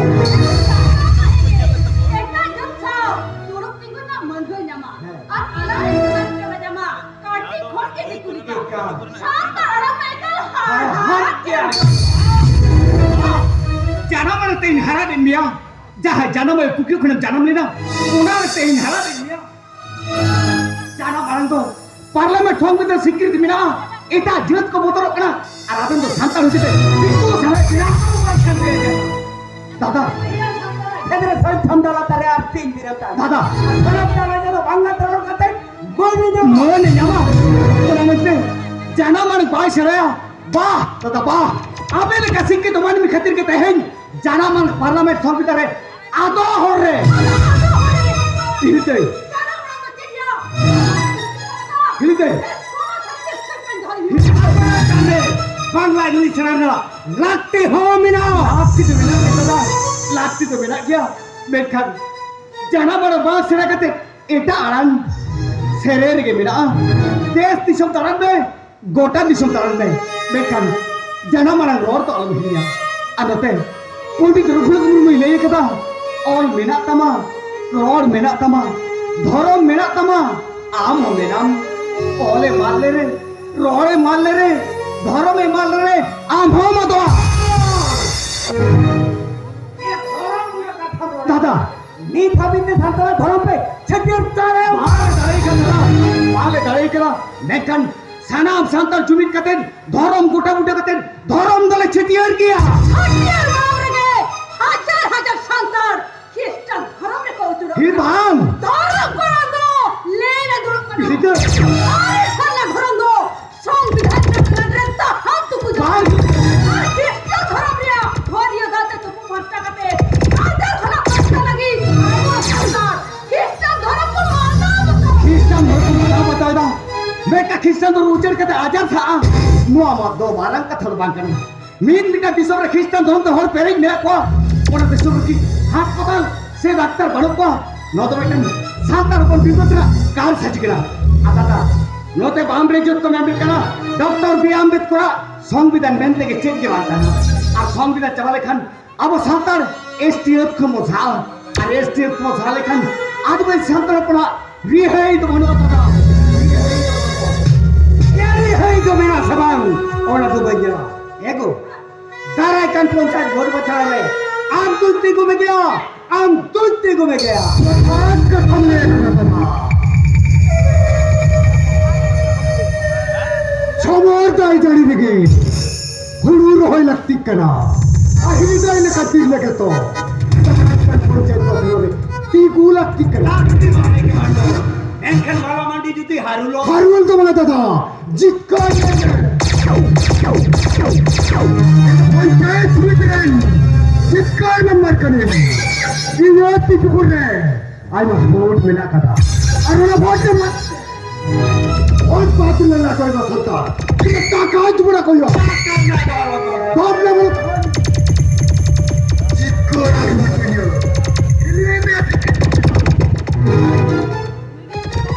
ᱮᱴᱟᱜ ᱡᱟᱹᱛ ᱥᱟᱶ ᱫᱩᱲᱩᱵ ᱛᱤᱸᱜᱩ ᱨᱮᱱᱟᱜ ᱢᱟᱹᱱ ᱦᱚᱸᱭ ᱧᱟᱢᱟ᱾ ᱦᱮᱸ᱾ ᱟᱨ ᱟᱞᱟᱝ ᱨᱮᱱ ᱥᱳᱱᱟ ᱵᱮᱴᱟ ᱨᱟᱡᱟ ᱢᱟ ᱠᱟᱹᱴᱤᱡ ᱠᱷᱚᱱ ᱜᱮ ᱫᱤᱠᱩ ᱞᱮᱠᱟ᱾ ᱮᱠᱟᱞ᱾ ᱥᱟᱱᱛᱟᱲ ᱟᱲᱟᱝ ᱢᱟ ᱮᱠᱟᱞ ᱦᱟᱲᱦᱟᱫ ᱦᱟᱲᱦᱟᱫ ᱜᱮᱭᱟ᱾ ᱜᱮᱭᱟ᱾ ᱡᱟᱱᱟᱢ ᱟᱲᱟᱝ ᱛᱮᱧ ᱦᱟᱨᱟ ᱞᱮᱱ ᱢᱮᱭᱟ᱾ ᱡᱟᱦᱟᱸ ᱡᱟᱱᱟᱢ ᱟᱭᱳ ᱠᱩᱠᱤ ᱠᱷᱚᱱᱮᱢ ᱡᱟᱱᱟᱢ ᱞᱮᱱᱟ, ᱚᱱᱟ ᱨᱮ ᱛᱮᱦᱮᱧ ᱦᱟᱨᱟ ᱞᱮᱫ ᱢᱮᱭᱟ᱾ ᱡᱟᱱᱟᱢ ᱟᱲᱟᱝ ᱫᱚ ᱯᱟᱨᱞᱟᱢᱮᱱᱴ ᱥᱚᱝᱵᱤᱫᱷᱟᱱ ᱥᱤᱠᱨᱤᱛᱤ ᱢᱮᱱᱟᱜᱼᱟ᱾ ᱮᱴᱟᱜ ᱡᱟᱹᱛ ᱠᱚ ᱵᱚᱛᱚᱨᱚᱜ ᱠᱟᱱᱟ, ᱟᱨ ᱟᱵᱮᱱ ᱫᱚ ᱥᱟᱱᱛᱟᱲ ᱦᱩᱭ ᱠᱟᱛᱮ ᱫᱤᱠᱩ ᱥᱟᱞᱟᱜ ᱪᱮᱫᱟᱜ ᱠᱚ ᱵᱟᱝ ᱠᱟᱱ ᱜᱮᱭᱟ? ᱫᱟᱫᱟ, ᱯᱷᱮᱰᱟᱨᱮᱥᱚᱱ ᱪᱷᱟᱢᱰᱟ ᱞᱟᱛᱟᱨ ᱨᱮ ᱟᱨ ᱛᱤᱱ ᱫᱤᱱ ᱮᱢ ᱛᱟᱦᱮᱱᱟ? ᱫᱟᱫᱟ, ᱥᱟᱱᱟᱢ ᱫᱟᱨᱟᱭ ᱛᱮᱫᱚ ᱵᱟᱝᱞᱟ ᱛᱮ ᱨᱚᱲ ᱠᱟᱛᱮ ᱢᱟᱹᱱ ᱮ ᱧᱟᱢᱟ᱾ ᱢᱟᱹᱱ ᱮ ᱧᱟᱢᱟ᱾ ᱚᱱᱟ ᱢᱮᱱᱛᱮ ᱡᱟᱱᱟᱢ ᱟᱲᱟᱝ ᱵᱟᱭ ᱥᱮᱬᱟᱭᱟ᱾ ᱵᱟᱦ ᱫᱟᱫᱟ ᱵᱟᱦ, ᱟᱯᱮ ᱞᱮᱠᱟ ᱥᱤᱠᱠᱷᱤᱛ ᱢᱟᱹᱱᱢᱤ ᱠᱷᱟᱹᱛᱤᱨ ᱜᱮ ᱛᱮᱦᱮᱧ ᱡᱟᱱᱟᱢ ᱟᱲᱟᱝ ᱯᱟᱨᱞᱟᱢᱮᱱᱴ ᱥᱚᱝᱵᱤᱫᱷᱟᱱ ᱨᱮ ᱟᱫᱚ ᱦᱚᱨ ᱨᱮ᱾ ᱦᱤᱞᱤ ᱫᱟᱹᱭ, ᱦᱤᱞᱤ ᱫᱟᱹᱭ, ᱵᱟᱝᱞᱟ ᱤᱝᱞᱤᱥ ᱥᱮᱬᱟ ᱨᱮᱱᱟᱜ ᱞᱟᱹᱠᱛᱤ ᱦᱚᱸ ᱢᱮᱱᱟᱜᱼᱟ᱾ ᱞᱟᱹᱠᱛᱤ ᱫᱚ ᱢᱮᱱᱟᱜ ᱜᱮᱭᱟ ᱫᱟᱫᱟ, ᱞᱟᱹᱠᱛᱤ ᱫᱚ ᱢᱮᱱᱟᱜ ᱜᱮᱭᱟ, ᱢᱮᱱᱠᱷᱟᱱ ᱡᱟᱱᱟᱢ ᱟᱲᱟᱝ ᱵᱟᱝ ᱥᱮᱬᱟ ᱠᱟᱛᱮ ᱮᱴᱟᱜ ᱟᱲᱟᱝ ᱥᱮᱨᱮᱧ ᱨᱮᱜᱮ ᱢᱮᱱᱟᱜᱼᱟ᱾ ᱫᱮᱥ ᱫᱤᱥᱚᱢ ᱫᱟᱬᱟᱱ ᱢᱮ, ᱜᱚᱴᱟ ᱫᱤᱥᱚᱢ ᱫᱟᱬᱟᱱ ᱢᱮ, ᱢᱮᱱᱠᱷᱟᱱ ᱡᱟᱱᱟᱢ ᱟᱲᱟᱝ ᱨᱚᱲ ᱫᱚ ᱟᱞᱚᱢ ᱦᱤᱲᱤᱧᱟ᱾ ᱟᱨ ᱱᱚᱛᱮ ᱯᱚᱱᱰᱤᱛ ᱨᱚᱜᱷᱩᱱᱟᱛᱷ ᱢᱩᱨᱢᱩᱭ ᱞᱟᱹᱭ ᱟᱠᱟᱫᱟ, "ᱚᱞ ᱢᱮᱱᱟᱜ ᱛᱟᱢᱟ, ᱨᱚᱲ ᱢᱮᱱᱟᱜ ᱛᱟᱢᱟ, ᱫᱷᱚᱨᱚᱢ ᱢᱮᱱᱟᱜ ᱛᱟᱢᱟ, ᱟᱢ ᱦᱚᱸ ᱢᱮᱱᱟᱢ᱾ ᱚᱞ ᱮᱢ ᱟᱫ ᱞᱮᱨᱮ, ᱨᱚᱲ ᱮᱢ ᱟᱫ ᱞᱮᱨᱮ, ᱫᱷᱚᱨᱚᱢ ᱮᱢ ᱟᱫ ᱞᱮᱨᱮ, ᱟᱢ ᱦᱚᱸᱢ ᱟᱫᱚᱜᱼᱟ᱾" ᱫᱟᱫᱟ, ᱱᱤᱛ ᱦᱟᱹᱵᱤᱡ ᱛᱮ ᱥᱟᱱᱛᱟᱲᱟᱜ ᱫᱷᱚᱨᱚᱢ ᱯᱮ ᱪᱷᱟᱹᱴᱭᱟᱹᱨ ᱪᱟᱞᱮ ᱵᱟᱞᱮ ᱫᱟᱲᱮ ᱠᱟᱱᱟ, ᱵᱟᱞᱮ ᱫᱟᱲᱮ ᱠᱟᱱᱟ᱾ ᱢᱮᱱᱠᱷᱟᱱ ᱥᱟᱱᱟᱢ ᱥᱟᱱᱛᱟᱲ ᱡᱩᱢᱤᱫ ᱠᱟᱛᱮ, ᱫᱷᱚᱨᱚᱢ ᱜᱚᱴᱟ ᱵᱩᱴᱟᱹ ᱠᱟᱛᱮ, ᱫᱷᱚᱨᱚᱢ ᱫᱚᱞᱮ ᱪᱷᱟᱹᱴᱭᱟᱹᱨ ᱜᱮᱭᱟ᱾ ᱪᱷᱟᱹᱴᱭᱟᱹᱨ ᱢᱟᱲᱟᱝ ᱨᱮᱜᱮ ᱦᱟᱡᱟᱨ ᱦᱟᱡᱟᱨ ᱥᱟᱱᱛᱟᱲ ᱠᱷᱨᱤᱥᱴᱟᱱ ᱫᱷᱚᱨᱚᱢ ᱨᱮᱠᱚ ᱩᱪᱟᱹᱲᱚᱜ ᱦᱮ ᱠᱟᱱᱟ᱾ ᱵᱟᱝ᱾ ᱫᱷᱚᱨᱚᱢ ᱜᱚᱲᱚ ᱫᱚ ᱞᱟᱹᱭ ᱨᱮ ᱫᱩᱲᱩᱵ ᱠᱟᱱᱟ᱾ ᱦᱤᱡᱩᱜ᱾ ᱟᱨ ᱥᱟᱨᱱᱟ ᱫᱷᱚᱨᱚᱢ ᱫᱚ ᱥᱚᱝᱵᱤᱫᱷᱟᱱ ᱨᱮᱱᱟᱜ ᱞᱟᱹᱰ ᱨᱮ ᱛᱟᱦᱟᱢ ᱛᱩᱠᱩ ᱡᱚᱝ ᱵᱟᱝ᱾ ᱟᱨ ᱠᱷᱨᱤᱥᱴᱟᱱ ᱫᱷᱚᱨᱚᱢ ᱨᱮᱭᱟᱜ ᱦᱚᱨᱤᱭᱟᱹ ᱫᱟᱜ ᱛᱮ ᱛᱩᱯᱩ ᱯᱷᱟᱨᱪᱟ ᱠᱟᱛᱮ ᱟᱡᱟᱨ ᱠᱷᱚᱱᱟᱜ ᱯᱷᱟᱨᱪᱟ ᱞᱟᱹᱜᱤᱫ ᱟᱵᱚ ᱥᱟᱱᱛᱟᱲ ᱠᱷᱨᱤᱥᱴᱟᱱ ᱫᱷᱚᱨᱚᱢ ᱵᱚᱱ ᱢᱟᱱᱟᱣ ᱵᱟᱛᱟᱣ᱾ ᱠᱷᱨᱤᱥᱴᱟᱱ ᱫᱷᱚᱨᱚᱢ ᱵᱚᱱ ᱢᱟᱱᱟᱣ ᱵᱟᱛᱟᱣ ᱮᱫᱟ᱾ ᱢᱤᱫᱴᱟᱝ ᱠᱷᱨᱤᱥᱴᱟᱱ ᱫᱷᱚᱨᱚᱢ ᱩᱪᱟᱹᱲ ᱠᱟᱛᱮ ᱟᱡᱟᱨ ᱥᱟᱜᱼᱟ, ᱱᱚᱣᱟ ᱢᱟ ᱫᱚ ᱢᱟᱨᱟᱝ ᱠᱟᱛᱷᱟ ᱫᱚ ᱵᱟᱝ ᱠᱟᱱᱟ᱾ ᱢᱤᱫ ᱢᱤᱫᱴᱟᱝ ᱫᱤᱥᱚᱢ ᱨᱮ ᱠᱷᱨᱤᱥᱴᱟᱱ ᱫᱷᱚᱨᱚᱢ ᱛᱮ ᱦᱚᱲ ᱯᱮᱨᱮᱡ ᱢᱮᱱᱟᱜ ᱠᱚᱣᱟ, ᱚᱱᱟ ᱫᱤᱥᱚᱢ ᱨᱮᱠᱤ ᱦᱟᱥᱯᱟᱛᱟᱞ ᱥᱮ ᱰᱟᱠᱛᱟᱨ ᱵᱟᱹᱱᱩᱜ ᱠᱚᱣᱟ? ᱱᱚᱣᱟ ᱫᱚ ᱢᱤᱫᱴᱟᱝ ᱥᱟᱱᱛᱟᱲ ᱦᱚᱯᱚᱱ ᱵᱤᱯᱚᱫ ᱨᱮᱱᱟᱜ ᱠᱟᱨ ᱥᱟᱹᱡᱤ ᱠᱟᱱᱟ᱾ ᱟᱨ ᱫᱟᱫᱟ, ᱱᱚᱛᱮ ᱵᱟᱢ ᱨᱮ ᱡᱚᱛᱚ ᱢᱮᱱ ᱠᱟᱱᱟ, ᱰᱚᱠᱴᱚᱨ ᱵᱤ ᱟᱢᱵᱮᱫᱠᱚᱨᱟᱜ ᱥᱚᱝᱵᱤᱫᱷᱟᱱ ᱢᱮᱱᱛᱮ ᱜᱮ ᱪᱮᱫ ᱜᱮ ᱵᱟᱝ ᱛᱟᱦᱮᱱᱟ᱾ ᱟᱨ ᱥᱚᱝᱵᱤᱫᱷᱟᱱ ᱪᱟᱵᱟ ᱞᱮᱠᱷᱟᱱ ᱟᱵᱚ ᱥᱟᱱᱛᱟᱲ ᱮᱥ ᱴᱤ ᱟᱹᱛ ᱠᱷᱚᱱ ᱵᱚ ᱥᱟᱦᱟᱜᱼᱟ᱾ ᱟᱨ ᱮᱥ ᱴᱤ ᱟᱹᱛ ᱠᱷᱚᱱ ᱵᱚ ᱥᱟᱦᱟ ᱞᱮᱠᱷᱟᱱ ᱟᱹᱫᱤᱵᱟᱹᱥᱤ ᱥᱟᱱᱛᱟᱲ ᱦᱚᱯᱚᱱᱟᱜ ᱨᱤᱦᱟᱹᱭ ᱫᱚ ᱵᱟᱹᱱᱩᱜ ᱟᱠᱟᱫᱟ᱾ ᱨᱤᱦᱟᱹᱭ ᱫᱚ ᱢᱮᱱᱟᱜ ᱥᱮ ᱵᱟᱝ, ᱚᱱᱟ ᱫᱚ ᱵᱟᱹᱧ ᱧᱮᱞᱟ᱾ ᱮᱜᱳ, ᱫᱟᱨᱟᱭ ᱠᱟᱱ ᱯᱚᱧᱪᱟᱭᱮᱛ ᱵᱷᱳᱴ ᱵᱟᱪᱷᱟᱣ ᱨᱮ ᱟᱢ ᱫᱩᱧ ᱛᱤᱸᱜᱩ ᱢᱮᱜᱮᱭᱟ, ᱟᱢ ᱫᱩᱧ ᱛᱤᱸᱜᱩ ᱢᱮᱜᱮᱭᱟ᱾ ᱡᱚᱛᱷᱟᱛ ᱠᱟᱛᱷᱟᱢ ᱞᱟᱹᱭ ᱠᱟᱫᱟ ᱵᱟᱵᱟ᱾ ᱥᱚᱢᱚᱭ ᱫᱟᱭ ᱡᱟᱹᱲᱤ ᱨᱮᱜᱮ ᱦᱩᱲᱩ ᱨᱚᱦᱚᱭ ᱞᱟᱹᱠᱛᱤᱜ ᱠᱟᱱᱟ᱾ ᱟᱨ ᱦᱤᱞᱤᱫᱟᱹᱭ ᱞᱮᱠᱟ ᱛᱤᱨᱞᱟᱹ ᱜᱮᱛᱚ ᱯᱚᱧᱪᱟᱭᱮᱛ ᱵᱟᱠᱷᱨᱟ ᱨᱮ ᱛᱤᱸᱜᱩ ᱞᱟᱹᱠᱛᱤᱜ ᱠᱟᱱᱟ᱾ ᱢᱮᱱᱠᱷᱟᱱ ᱵᱟᱞᱟ ᱢᱟᱱᱰᱤ ᱡᱩᱫᱤ ᱦᱟᱨᱩᱞᱚᱜ ᱦᱟᱨᱩᱞ ᱫᱚ ᱵᱟᱝ ᱫᱟᱫᱟ, ᱡᱤᱛᱠᱟᱹᱨ ᱯᱚᱧᱪᱟᱭᱮᱛ ᱥᱚᱢᱤᱛᱤ ᱨᱮᱱ ᱡᱤᱛᱠᱟᱹᱨ ᱢᱮᱢᱵᱟᱨ ᱠᱟᱹᱱᱟᱹᱧ᱾ ᱤᱧᱟᱹᱜ ᱛᱤ ᱪᱩᱯᱩᱫ ᱨᱮ ᱟᱭᱢᱟ ᱵᱷᱳᱴ ᱢᱮᱱᱟᱜ ᱠᱟᱫᱟ᱾ ᱟᱨ ᱚᱱᱟ ᱵᱷᱳᱴ ᱛᱮ ᱢᱟ ᱵᱷᱳᱴ ᱵᱟᱹᱛᱤᱞ ᱞᱮᱱᱟ ᱠᱚ ᱟᱭᱢᱟ ᱥᱟᱱᱛᱟᱲ᱾ ᱤᱧᱟᱹᱜ ᱴᱟᱠᱟ ᱡᱩᱵᱲᱟ ᱠᱚ ᱦᱩᱭᱩᱜᱼᱟ᱾ ᱵᱟᱯ ᱞᱮ ᱵᱚᱞᱮ ᱡᱤᱛᱠᱟᱹᱨ ᱟᱨ ᱢᱟᱹᱱᱢᱤ ᱤᱞᱤᱭᱟᱹ ᱢᱮ᱾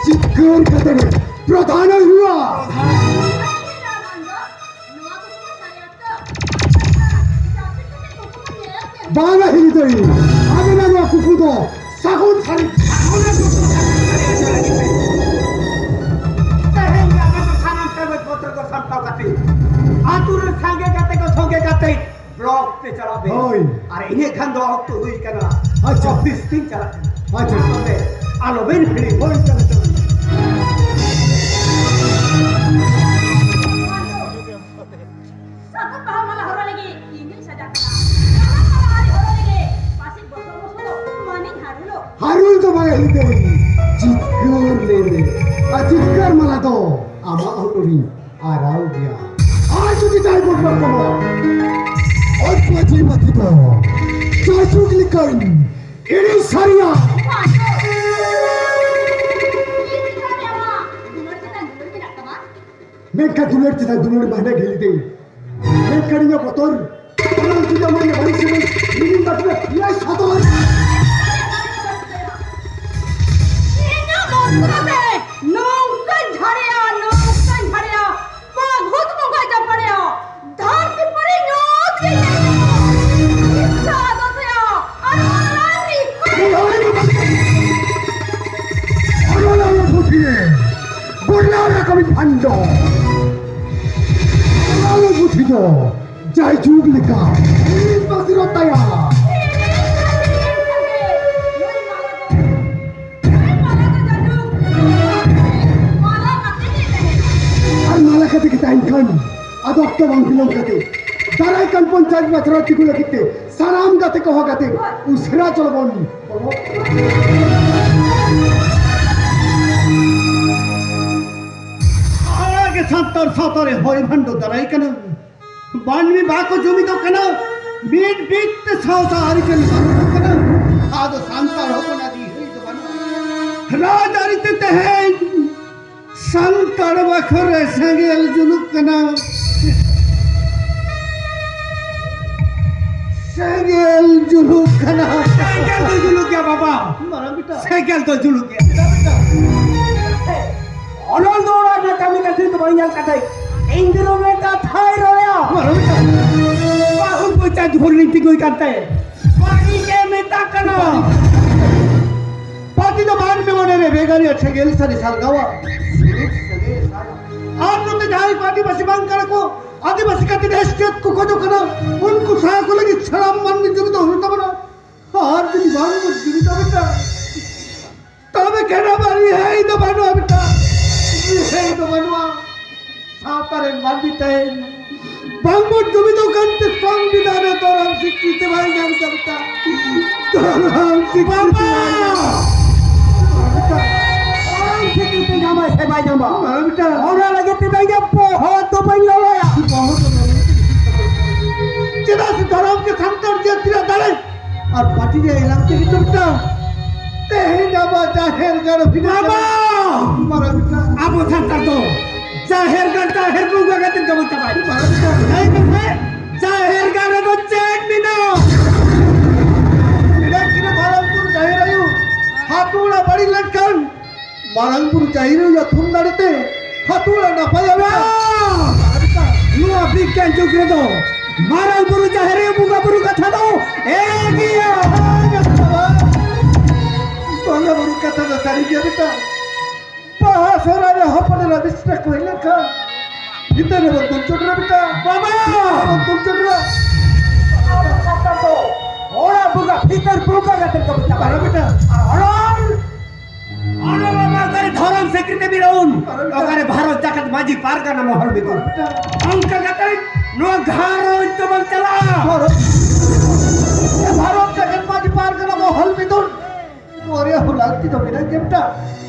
ᱡᱤᱛᱠᱟᱹᱨ ᱠᱟᱛᱮ ᱜᱮ ᱯᱨᱚᱫᱷᱟᱱ ᱦᱩᱭᱩᱜᱼᱟ᱾ ᱵᱟᱝᱟ ᱦᱤᱞᱤ ᱫᱟᱹᱭ, ᱟᱵᱮᱱᱟᱜ ᱱᱚᱣᱟ ᱠᱩᱠᱢᱩ ᱫᱚ ᱥᱟᱹᱜᱩᱱ ᱥᱟᱹᱨᱤ᱾ ᱛᱮᱦᱮᱧ ᱜᱮ ᱟᱵᱮᱱ ᱫᱚ ᱥᱟᱱᱟᱢ ᱠᱟᱜᱚᱡᱽ ᱯᱚᱛᱨᱚ ᱠᱚ ᱥᱟᱢᱴᱟᱣ ᱠᱟᱛᱮ ᱟᱹᱛᱩ ᱨᱮ ᱥᱟᱸᱜᱮ ᱠᱟᱛᱮ ᱠᱚ ᱥᱚᱸᱜᱮ ᱠᱟᱛᱮ ᱵᱞᱚᱠ ᱛᱮ ᱪᱟᱞᱟᱜ ᱵᱮᱱ᱾ ᱦᱳᱭ᱾ ᱟᱨ ᱤᱱᱟᱹ ᱠᱷᱟᱱ ᱫᱚ ᱚᱠᱛᱚ ᱦᱩᱭ ᱠᱟᱱᱟ᱾ ᱟᱪᱪᱷᱟ᱾ ᱚᱯᱷᱤᱥ ᱛᱤᱧ ᱪᱟᱞᱟᱜ ᱠᱟᱱᱟ᱾ ᱟᱪᱪᱷᱟ᱾ ᱛᱚᱵᱮ ᱟᱞᱚᱵᱮᱱ ᱦᱤᱲᱤᱧ᱾ ᱦᱳᱭ, ᱪᱚᱞᱚ, ᱪᱚᱞᱚ᱾ ᱥᱟᱹᱜᱩᱱ ᱵᱟᱦᱟ ᱢᱟᱞᱟ ᱦᱚᱨᱚᱜ ᱞᱟᱹᱜᱤᱫ ᱤᱧ ᱜᱤᱧ ᱥᱟᱡᱟᱜ ᱠᱟᱱᱟ᱾ ᱥᱟᱹᱜᱩᱱ ᱵᱟᱦᱟ ᱟᱹᱨᱤ ᱦᱚᱨᱚᱜ ᱞᱟᱹᱜᱤᱫ ᱯᱟᱹᱥᱤ ᱵᱚᱥᱚ ᱵᱚᱥᱚ ᱫᱚ ᱢᱟᱹᱱᱤᱧ ᱦᱟᱹᱨᱩᱞᱚᱜ᱾ ᱦᱟᱹᱨᱩᱞ ᱫᱚ ᱵᱟᱭ ᱦᱩᱭ ᱫᱟᱲᱮᱭᱟᱜᱼᱟ᱾ ᱡᱤᱛᱠᱟᱹᱨ ᱞᱮ ᱢᱮ᱾ ᱟᱨ ᱡᱤᱛᱠᱟᱹᱨ ᱢᱟᱞᱟ ᱫᱚ ᱟᱢᱟᱜ ᱦᱚᱴᱚᱜ ᱨᱤᱧ ᱟᱨᱟᱣ ᱜᱮᱭᱟ᱾ ᱟᱨ ᱡᱩᱫᱤ ᱡᱟᱭ ᱵᱚᱱ ᱯᱟᱨᱠᱚᱢᱚᱜᱼᱟ, ᱚᱡᱽ ᱢᱟᱹᱡᱷᱤ ᱢᱟᱹᱡᱷᱤ ᱫᱚ ᱡᱟᱭᱡᱩᱜᱽ ᱞᱮᱠᱟᱧ ᱮᱲᱮ ᱥᱟᱹᱨᱤᱭᱟ᱾ ᱢᱮᱱᱠᱷᱟᱱ ᱫᱩᱞᱟᱹᱲ ᱪᱮᱛᱟᱱ ᱫᱩᱞᱟᱹᱲ ᱢᱟ ᱦᱮᱱᱟᱜ ᱜᱮ ᱞᱟᱹᱭ ᱫᱟᱹᱧ᱾ ᱢᱮᱱᱠᱷᱟᱱ ᱤᱧᱟᱹᱜ ᱵᱚᱛᱚᱨ, ᱚᱱᱟ ᱡᱩᱫᱤ ᱟᱢᱟᱜ ᱵᱟᱹᱲᱤᱡ ᱥᱟᱹᱜᱟᱹᱭ ᱤᱧᱤᱧ ᱵᱟᱹᱜᱤᱭᱟ, ᱤᱧᱟᱹᱜ ᱥᱚᱛᱚᱨ᱾ ᱤᱧᱟᱹᱜ ᱵᱚᱛᱚᱨ ᱛᱮ ᱱᱚᱝᱠᱟᱧ ᱡᱷᱟᱲᱮᱭᱟ, ᱱᱚᱝᱠᱟᱧ ᱡᱷᱟᱲᱮᱭᱟ, ᱵᱟᱹᱜᱷᱩᱫ ᱵᱚᱸᱜᱟ ᱡᱟᱯᱟᱲᱮᱭᱟ, ᱫᱷᱟᱹᱨᱛᱤ ᱯᱟᱹᱨᱤ ᱧᱩᱛ ᱜᱮ ᱧᱮᱞ ᱧᱟᱢᱚᱜ᱾ ᱤᱪᱪᱷᱟ ᱟᱫᱚ ᱛᱮᱭᱟ, ᱟᱨ ᱚᱱᱟ ᱨᱤᱠᱟᱹ᱾ ᱚᱱᱟ ᱨᱮ ᱯᱩᱛᱷᱤ ᱨᱮ ᱵᱚᱨᱱᱚᱱᱟ ᱠᱟᱹᱢᱤ ᱵᱷᱟᱱᱰᱚ᱾ ᱚᱱᱟ ᱨᱮ ᱯᱩᱛᱷᱤ ᱫᱚ ᱡᱟᱭᱡᱩᱜᱽ ᱞᱮᱠᱟ ᱤᱧ ᱵᱟᱹᱥᱤᱨᱚᱜ ᱛᱟᱭᱟ᱾ ᱟᱨ ᱢᱟᱞᱟ ᱠᱟᱛᱮ ᱜᱮ ᱛᱟᱦᱮᱱ ᱠᱷᱟᱱ, ᱟᱫᱚ ᱚᱠᱛᱚ ᱵᱟᱝ ᱵᱤᱞᱚᱢ ᱠᱟᱛᱮ ᱫᱟᱨᱟᱭ ᱠᱟᱱ ᱯᱚᱧᱪᱟᱭᱮᱛ ᱵᱟᱪᱷᱱᱟᱣ ᱛᱤᱸᱜᱩ ᱞᱟᱹᱜᱤᱫ ᱛᱮ ᱥᱟᱱᱟᱢ ᱜᱟᱛᱮ ᱠᱚ ᱦᱚᱦᱚ ᱠᱟᱛᱮ ᱩᱥᱟᱹᱨᱟ ᱪᱚᱞᱚ ᱵᱚᱱ ᱵᱚᱞᱚ᱾ ᱟᱲᱟᱜ ᱜᱮ ᱥᱟᱱᱛᱟᱲ ᱥᱟᱶᱛᱟ ᱨᱮ ᱦᱚᱭ ᱵᱷᱟᱱᱰᱚ ᱫᱟᱨᱟᱭ ᱠᱟᱱᱟ᱾ ᱢᱟᱹᱱᱢᱤ ᱵᱟᱠᱚ ᱡᱩᱢᱤᱫᱚᱜ ᱠᱟᱱᱟ, ᱢᱤᱫ ᱢᱤᱫ ᱛᱮ ᱥᱟᱶᱛᱟ ᱟᱹᱨᱤᱪᱟᱹᱞᱤ ᱵᱟᱹᱱᱩᱜ ᱠᱟᱱᱟ᱾ ᱟᱫᱚ ᱥᱟᱱᱛᱟᱲ ᱦᱚᱯᱚᱱᱟᱜ ᱡᱤᱣᱤ ᱫᱚ ᱵᱟᱹᱱᱩᱜᱼᱟ᱾ ᱨᱟᱡᱽ ᱟᱹᱨᱤ ᱛᱮ ᱛᱮᱦᱮᱧ ᱥᱟᱱᱛᱟᱲ ᱵᱟᱠᱷᱳᱞ ᱨᱮ ᱥᱮᱸᱜᱮᱞ ᱡᱩᱞᱩᱜ ᱠᱟᱱᱟ᱾ ᱥᱮᱸᱜᱮᱞ ᱡᱩᱞᱩᱜ ᱠᱟᱱᱟ᱾ ᱥᱮᱸᱜᱮᱞ ᱫᱚ ᱡᱩᱞᱩᱜ ᱜᱮᱭᱟ ᱵᱟᱵᱟ᱾ ᱢᱟᱨᱟᱝ ᱵᱮᱴᱟ᱾ ᱥᱮᱸᱜᱮᱞ ᱫᱚ ᱡᱩᱞᱩᱜ ᱜᱮᱭᱟ᱾ ᱚᱱᱚᱞ ᱫᱚ ᱚᱲᱟᱜ ᱨᱮᱱᱟᱜ ᱠᱟᱹᱢᱤ ᱠᱟᱹᱥᱱᱤ ᱫᱚ ᱵᱟᱝ ᱧᱮᱞ ᱠᱟᱛᱮ ᱤᱧ ᱫᱚ ᱱᱚᱰᱮ ᱠᱟᱛᱷᱟᱭ ᱨᱚᱲᱟ᱾ ᱢᱟᱨᱟᱝ ᱵᱮᱴᱟ᱾ ᱵᱟᱦᱩ ᱯᱚᱧᱪᱟᱭᱮᱛ ᱵᱷᱳᱴ ᱨᱤᱧ ᱛᱤᱸᱜᱩᱭ ᱠᱟᱱ ᱛᱟᱭ᱾ ᱵᱟᱹᱲᱤᱡ ᱮ ᱢᱮᱛᱟ ᱠᱟᱱᱟ᱾ ᱯᱟᱹᱛᱤ ᱫᱚ ᱵᱟᱝ ᱢᱮ ᱢᱚᱱᱮ ᱨᱮ ᱵᱷᱮᱜᱟᱨᱤᱭᱟ ᱥᱮᱸᱜᱮᱞ ᱥᱟᱹᱨᱤ ᱥᱟᱨᱜᱟᱣᱟ᱾ ᱟᱨ ᱱᱚᱛᱮ ᱡᱟᱦᱟᱸᱭ ᱠᱚ ᱟᱹᱫᱤᱵᱟᱹᱥᱤ ᱵᱟᱝ ᱠᱟᱱᱟ ᱠᱚ, ᱟᱹᱫᱤᱵᱟᱹᱥᱤ ᱠᱟᱛᱮ ᱫᱮᱥ ᱪᱮᱫ ᱠᱚ ᱠᱷᱚᱡᱚᱜ ᱠᱟᱱᱟ, ᱩᱱᱠᱩ ᱥᱟᱦᱟ ᱠᱚ ᱞᱟᱹᱜᱤᱫ ᱥᱟᱱᱟᱢ ᱢᱟᱹᱱᱢᱤ ᱡᱩᱢᱤᱫ ᱦᱩᱭᱩᱜ ᱛᱟᱵᱚᱱᱟ᱾ ᱟᱨ ᱡᱩᱫᱤ ᱵᱟᱝ ᱵᱚᱱ ᱡᱩᱢᱤᱫᱚᱜ ᱠᱟᱱᱟ, ᱛᱚᱵᱮ ᱠᱷᱟᱱ ᱟᱵᱟᱨ ᱨᱤᱦᱟᱹᱭ ᱫᱚ ᱵᱟᱹᱱᱩᱜᱼᱟ ᱵᱮᱴᱟ, ᱨᱤᱦᱟᱹᱭ ᱫᱚ ᱵᱟᱹᱱᱩᱜᱼᱟ᱾ ᱥᱟᱶᱛᱟ ᱨᱮᱱ ᱢᱟᱹᱱᱢᱤ ᱛᱮᱦᱮᱧ ᱵᱟᱝ ᱵᱚᱱ ᱡᱩᱢᱤᱫᱚᱜ ᱠᱟᱱᱛᱮ ᱥᱚᱝᱵᱤᱫᱷᱟᱱ ᱨᱮ ᱫᱷᱚᱨᱚᱢ ᱥᱤᱠᱨᱤᱛᱤ ᱵᱟᱭ ᱧᱟᱢ ᱮᱫᱟ ᱵᱮᱴᱟ᱾ ᱫᱷᱚᱨᱚᱢ ᱥᱤᱠᱨᱤᱛᱤ ᱵᱟᱵᱟ! ᱵᱟᱭ ᱧᱟᱢ ᱮᱫᱟ᱾ ᱫᱷᱚᱨᱚᱢ ᱥᱤᱠᱨᱤᱛᱤ ᱧᱟᱢᱟᱭ ᱥᱮ ᱵᱟᱭ ᱧᱟᱢᱟ? ᱵᱟᱝ ᱵᱮᱴᱟ᱾ ᱚᱱᱟ ᱞᱟᱹᱜᱤᱫ ᱛᱮ ᱤᱧ ᱫᱚ ᱵᱚᱦᱚᱜ ᱫᱚ ᱵᱟᱹᱧ ᱞᱚᱞᱚᱭᱟ᱾ ᱵᱚᱦᱚᱜ ᱫᱚ ᱞᱚᱞᱚ ᱜᱮ ᱦᱩᱭᱩᱜ ᱛᱟᱵᱚᱱᱟ᱾ ᱪᱮᱫᱟᱜ ᱥᱮ ᱫᱷᱚᱨᱚᱢ ᱜᱮ ᱥᱟᱱᱛᱟᱲ ᱡᱟᱹᱛᱤ ᱨᱮᱭᱟᱜ ᱫᱟᱲᱮ᱾ ᱟᱨ ᱯᱟᱹᱴᱤ ᱨᱮᱭᱟᱜ ᱮᱞᱟᱝ ᱛᱮᱜᱮ ᱛᱚ ᱢᱮᱱᱟᱜᱼᱟ᱾ ᱛᱮᱦᱮᱧ ᱟᱵᱚ ᱡᱟᱦᱮᱨ ᱜᱟᱲ ᱵᱷᱤᱱᱟᱹ ᱵᱟᱵᱟ! ᱢᱟᱨᱟᱝ ᱢᱤᱫᱴᱟᱝ ᱟᱵᱚ ᱥᱟᱱᱛᱟᱲ ᱫᱚ ᱡᱟᱦᱮᱨ ᱜᱟᱲ, ᱡᱟᱦᱮᱨ ᱵᱚᱸᱜᱟ ᱠᱟᱛᱮ ᱜᱮᱵᱚᱱ ᱪᱟᱵᱟᱭᱟ᱾ ᱢᱟᱨᱟᱝ ᱢᱤᱫᱴᱟᱝ ᱞᱟᱹᱭ ᱢᱮᱥᱮ, ᱡᱟᱦᱮᱨ ᱜᱟᱲ ᱨᱮᱫᱚ ᱪᱮᱫ ᱢᱮᱱᱟᱜᱼᱟ? ᱢᱮᱱᱟᱜ ᱠᱤᱱᱟ ᱢᱟᱨᱟᱝ ᱵᱩᱨᱩ ᱡᱟᱦᱮᱨ ᱟᱭᱳ᱾ ᱟᱛᱳ ᱚᱲᱟᱜ ᱵᱟᱹᱲᱤᱡ ᱞᱮᱱᱠᱷᱟᱱ ᱢᱟᱨᱟᱝ ᱵᱩᱨᱩ ᱡᱟᱦᱮᱨ ᱟᱭᱳ ᱛᱷᱩᱢ ᱫᱟᱲᱮ ᱛᱮ ᱟᱛᱳ ᱚᱲᱟᱜ ᱱᱟᱯᱟᱭ ᱟᱞᱮ᱾ ᱱᱚᱣᱟ ᱵᱤᱜᱽᱜᱟᱱ ᱡᱩᱜᱽ ᱨᱮᱫᱚ ᱢᱟᱨᱟᱝ ᱵᱩᱨᱩ ᱡᱟᱦᱮᱨ ᱟᱭᱳ ᱵᱚᱸᱜᱟ ᱵᱩᱨᱩ ᱠᱟᱛᱷᱟ ᱫᱚ ᱮᱲᱮ ᱜᱮᱭᱟ᱾ ᱵᱚᱸᱜᱟ ᱵᱩᱨᱩ ᱠᱟᱛᱷᱟ ᱫᱚ ᱥᱟᱹᱨᱤ ᱜᱮᱭᱟ ᱵᱮᱴᱟ᱾ ᱵᱟᱦᱟ ᱥᱚᱦᱨᱟᱭ ᱨᱮ ᱦᱚᱯᱚᱱ ᱮᱨᱟ ᱵᱤᱥᱱᱟ ᱠᱚ ᱦᱮᱡ ᱞᱮᱱᱠᱷᱟᱱ ᱵᱷᱤᱛᱟᱹᱨ ᱨᱮᱵᱚᱱ ᱫᱩᱞ ᱪᱚᱴ ᱨᱮ ᱵᱮᱴᱟ᱾ ᱵᱟᱵᱟ! ᱵᱚᱱ ᱫᱩᱞ ᱪᱚᱴ ᱨᱮ᱾ ᱟᱨ ᱠᱟᱛᱷᱟ ᱫᱚ ᱦᱚᱲᱟᱜ ᱵᱚᱸᱜᱟ ᱵᱷᱤᱛᱟᱹᱨ ᱵᱚᱸᱜᱟ ᱠᱟᱛᱮ ᱠᱚ ᱢᱮᱛᱟᱜᱼᱟ᱾ ᱟᱨ ᱵᱮᱴᱟ᱾ ᱟᱨ ᱦᱚᱲ ᱟᱞᱚ ᱵᱟᱵᱟ ᱚᱠᱟᱨᱮ ᱫᱷᱚᱨᱚᱢ ᱥᱤᱠᱨᱤᱛᱤ ᱵᱤᱨᱚᱱ, ᱚᱠᱟᱨᱮ ᱵᱷᱟᱨᱚᱛ ᱡᱟᱠᱟᱛ ᱢᱟᱹᱡᱷᱤ ᱯᱟᱨᱜᱟᱱᱟ ᱢᱚᱦᱚᱞ ᱵᱤᱫᱩ᱾ ᱚᱱᱠᱟ ᱠᱟᱛᱮ ᱱᱚᱣᱟ ᱜᱷᱟᱨᱚᱸᱡᱽ ᱫᱚ ᱵᱟᱝ ᱪᱟᱞᱟᱜᱼᱟ᱾ ᱵᱷᱟᱨᱚᱛ, ᱵᱷᱟᱨᱚᱛ ᱡᱟᱠᱟᱛ ᱢᱟᱹᱡᱷᱤ ᱯᱟᱨᱜᱟᱱᱟ ᱢᱚᱦᱚᱞ ᱵᱤᱫᱩ᱾ ᱢᱚᱨᱮ ᱦᱚᱸ ᱞᱟᱹᱠᱛᱤ ᱫᱚ ᱢᱮᱱᱟᱜ ᱜᱮᱭᱟ ᱵᱮᱴᱟ᱾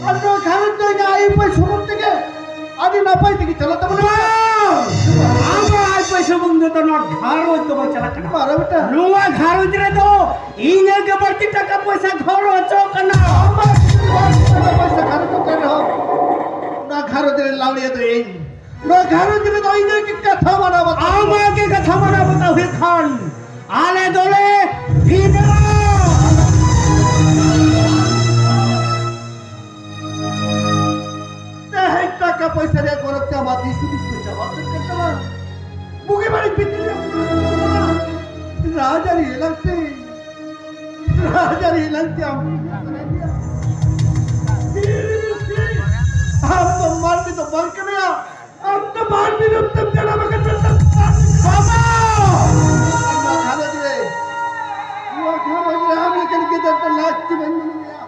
ᱟᱨ ᱱᱚᱣᱟ ᱜᱷᱟᱨᱚᱸᱡᱽ ᱫᱚ ᱤᱧᱟᱹᱜ ᱟᱭ ᱩᱯᱟᱹᱭ ᱥᱩᱢᱩᱝ ᱛᱮᱜᱮ ᱟᱹᱰᱤ ᱱᱟᱯᱟᱭ ᱛᱮᱜᱮ ᱪᱟᱞᱟᱜ ᱛᱟᱵᱚᱱᱟ᱾ ᱵᱟᱝ! ᱟᱢᱟᱜ ᱟᱭ ᱩᱯᱟᱹᱭ ᱥᱩᱢᱩᱝ ᱛᱮᱫᱚ ᱱᱚᱣᱟ ᱜᱷᱟᱨᱚᱸᱡᱽ ᱫᱚ ᱵᱟᱝ ᱪᱟᱞᱟᱜ ᱠᱟᱱᱟ᱾ ᱵᱟᱨᱚ ᱵᱮᱴᱟ᱾ ᱱᱚᱣᱟ ᱜᱷᱟᱨᱚᱸᱡᱽ ᱨᱮᱫᱚ ᱤᱧᱟᱹᱜ ᱜᱮ ᱵᱟᱹᱲᱛᱤ ᱴᱟᱠᱟ ᱯᱚᱭᱥᱟ ᱠᱷᱚᱨᱚᱪᱚᱜ ᱠᱟᱱᱟ᱾ ᱟᱢᱟᱜ ᱡᱩᱫᱤ ᱵᱟᱹᱲᱛᱤ ᱴᱟᱠᱟ ᱯᱚᱭᱥᱟ ᱠᱷᱚᱨᱚᱪᱚᱜ ᱠᱟᱱ ᱨᱮᱦᱚᱸ, ᱚᱱᱟ ᱜᱷᱟᱨᱚᱸᱡᱽ ᱨᱮ ᱞᱟᱣᱲᱤᱭᱟᱹ ᱫᱚ ᱤᱧ᱾ ᱱᱚᱣᱟ ᱜᱷᱟᱨᱚᱸᱡᱽ ᱨᱮᱫᱚ ᱤᱧᱟᱹᱜ ᱜᱮ ᱠᱟᱛᱷᱟ ᱢᱟᱱᱟᱣ ᱵᱟᱛᱟᱣ᱾ ᱟᱢᱟᱜ ᱜᱮ ᱠᱟᱛᱷᱟ ᱢᱟᱱᱟᱣ ᱵᱟᱛᱟᱣ ᱦᱩᱭᱩᱜ ᱠᱷᱟᱱ, ᱟᱞᱮ ᱫᱚᱞᱮ ᱵᱷᱤᱸᱫᱟᱹᱲᱟ᱾ ᱛᱮᱦᱮᱧ ᱴᱟᱠᱟ ᱯᱚᱭᱥᱟ ᱨᱮᱭᱟᱜ ᱜᱚᱨᱚᱡᱽ ᱛᱮ ᱟᱢᱟᱜ ᱫᱤᱥ ᱦᱩᱫᱤᱥ ᱠᱚ ᱪᱟᱵᱟ ᱩᱛᱟᱹᱨ ᱠᱟᱱ ᱛᱟᱢᱟ᱾ ᱵᱩᱜᱤ ᱵᱟᱹᱲᱤᱡ ᱵᱷᱤᱛᱤᱨ ᱨᱮ ᱨᱟᱡᱽᱟᱹᱨᱤ ᱮᱞᱟᱝ ᱛᱮ, ᱨᱟᱡᱽᱟᱹᱨᱤ ᱮᱞᱟᱝ ᱛᱮ ᱟᱢ ᱟᱢ ᱫᱚ ᱢᱟᱹᱱᱢᱤ ᱫᱚ ᱵᱟᱝ ᱠᱟᱱᱟᱭᱟ᱾ ᱟᱢ ᱫᱚ ᱢᱟᱹᱱᱢᱤ ᱨᱩᱯ ᱛᱮᱢ ᱡᱟᱱᱟᱢ ᱟᱠᱟᱱ ᱢᱮᱱᱛᱮ ᱵᱟᱵᱟ! ᱱᱚᱣᱟ ᱜᱷᱟᱨᱚᱸᱡᱽ ᱨᱮ, ᱱᱚᱣᱟ ᱜᱷᱟᱨᱚᱸᱡᱽ ᱨᱮ ᱟᱢ ᱞᱮᱠᱟᱱ ᱜᱤᱫᱟᱹᱨ ᱫᱚ ᱞᱟᱹᱠᱛᱤ ᱵᱟᱹᱧ ᱢᱚᱱᱮᱭᱟ᱾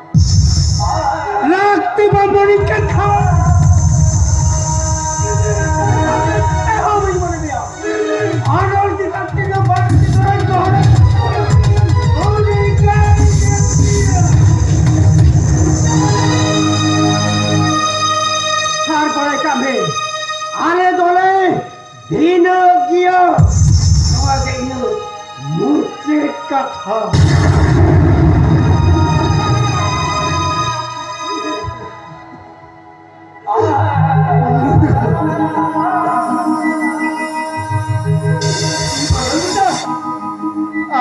ᱞᱟᱹᱠᱛᱤ ᱵᱟᱢ ᱢᱚᱱᱮ ᱠᱟᱱ ᱠᱷᱟᱱ, ᱮᱦᱚᱵ ᱤᱧ ᱢᱚᱱᱮ ᱢᱮᱭᱟ᱾ ᱟᱨ ᱚᱞ ᱪᱤᱠᱤ ᱛᱤᱱᱟᱹᱜ ᱵᱟᱹᱲᱛᱤ ᱫᱚ ᱨᱚᱲ ᱩᱱᱤ ᱜᱮ ᱟᱨ ᱵᱟᱲᱟᱭ ᱠᱟᱜ ᱢᱮ, ᱟᱞᱮ ᱫᱚᱞᱮ ᱵᱷᱤᱱᱟᱹ ᱜᱮᱭᱟ᱾ ᱱᱚᱣᱟ ᱜᱮ ᱤᱧᱟᱹᱜ ᱢᱩᱪᱟᱹᱫ ᱠᱟᱛᱷᱟ᱾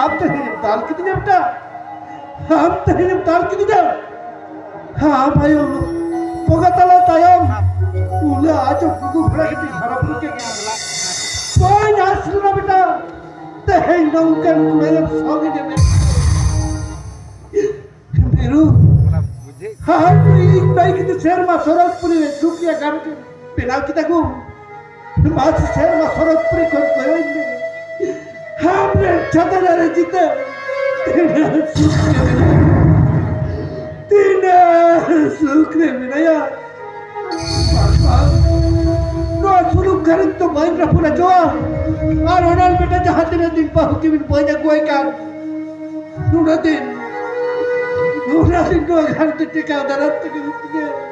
ᱟᱢ ᱛᱮᱦᱮᱧᱮᱢ ᱫᱟᱞ ᱠᱤᱫᱤᱧᱟ ᱵᱮᱴᱟ, ᱟᱢ ᱛᱮᱦᱮᱧᱮᱢ ᱫᱟᱞ ᱠᱤᱫᱤᱧᱟ᱾ ᱟᱢ ᱟᱭᱳ ᱵᱚᱸᱜᱟ ᱛᱟᱞᱟ ᱛᱟᱭᱚᱢ ᱩᱞᱟᱹ ᱟᱡᱚ ᱜᱩᱜᱩ ᱜᱷᱚᱲᱟ ᱠᱟᱛᱮ ᱦᱟᱨᱟ ᱵᱩᱨᱩ ᱠᱮᱫ ᱢᱮᱭᱟ᱾ ᱵᱟᱹᱧ ᱟᱸᱥ ᱞᱮᱱᱟ ᱵᱮᱴᱟ, ᱛᱮᱦᱮᱧ ᱱᱚᱝᱠᱟᱱ ᱠᱩᱲᱟᱹᱭᱮᱢ ᱥᱚᱝ ᱤᱫᱤ ᱢᱮ᱾ ᱢᱤᱨᱩ, ᱦᱟᱦᱟᱲ ᱯᱩᱨᱤ ᱤᱧ ᱵᱟᱹᱭ ᱠᱤᱱᱛᱩ ᱥᱮᱨᱢᱟ ᱥᱚᱨᱚᱜᱽᱯᱩᱨᱤ ᱨᱮ ᱥᱩᱠ ᱨᱮᱭᱟᱜ ᱜᱷᱟᱨᱚᱸᱡᱽ ᱮ ᱵᱮᱱᱟᱣ ᱠᱮᱫᱟ ᱜᱳ᱾ ᱢᱟᱥ ᱥᱮᱨᱢᱟ ᱥᱚᱨᱚᱜᱽᱯᱩᱨᱤ ᱠᱷᱚᱱ ᱠᱚᱭᱚᱜ ᱢᱮ᱾ ᱟᱢ ᱨᱮᱱ ᱪᱷᱟᱛᱟ ᱫᱟᱨᱮ ᱡᱤᱛᱟᱹ ᱛᱤᱱᱟᱹᱜ ᱥᱩᱠ ᱨᱮ ᱢᱮᱱᱟᱭᱟ, ᱛᱤᱱᱟᱹᱜ ᱥᱩᱠ ᱨᱮ ᱢᱮᱱᱟᱭᱟ᱾ ᱵᱟᱵᱟ, ᱱᱚᱣᱟ ᱥᱩᱞᱩᱠ ᱜᱷᱟᱨᱚᱸᱡᱽ ᱫᱚ ᱵᱟᱹᱧ ᱨᱟᱹᱯᱩᱫ ᱦᱚᱪᱚᱣᱟ᱾ ᱟᱨ ᱚᱱᱟ ᱵᱮᱴᱟ ᱡᱟᱦᱟᱸ ᱛᱤᱱᱟᱹᱜ ᱫᱤᱱ ᱵᱟᱹᱦᱩ ᱠᱤᱱ ᱵᱟᱹᱧ ᱟᱹᱜᱩᱣᱟᱭ ᱠᱟᱱ, ᱩᱱᱟᱹᱜ ᱫᱤᱱ, ᱩᱱᱟᱹᱜ ᱫᱤᱱ ᱱᱚᱣᱟ ᱜᱷᱟᱨᱚᱸᱡᱽ ᱫᱚ ᱴᱮᱠᱟᱣ ᱫᱟᱨᱟᱢ ᱛᱮᱜᱮ ᱦᱩᱭᱩᱜ ᱛᱤᱧᱟᱹ᱾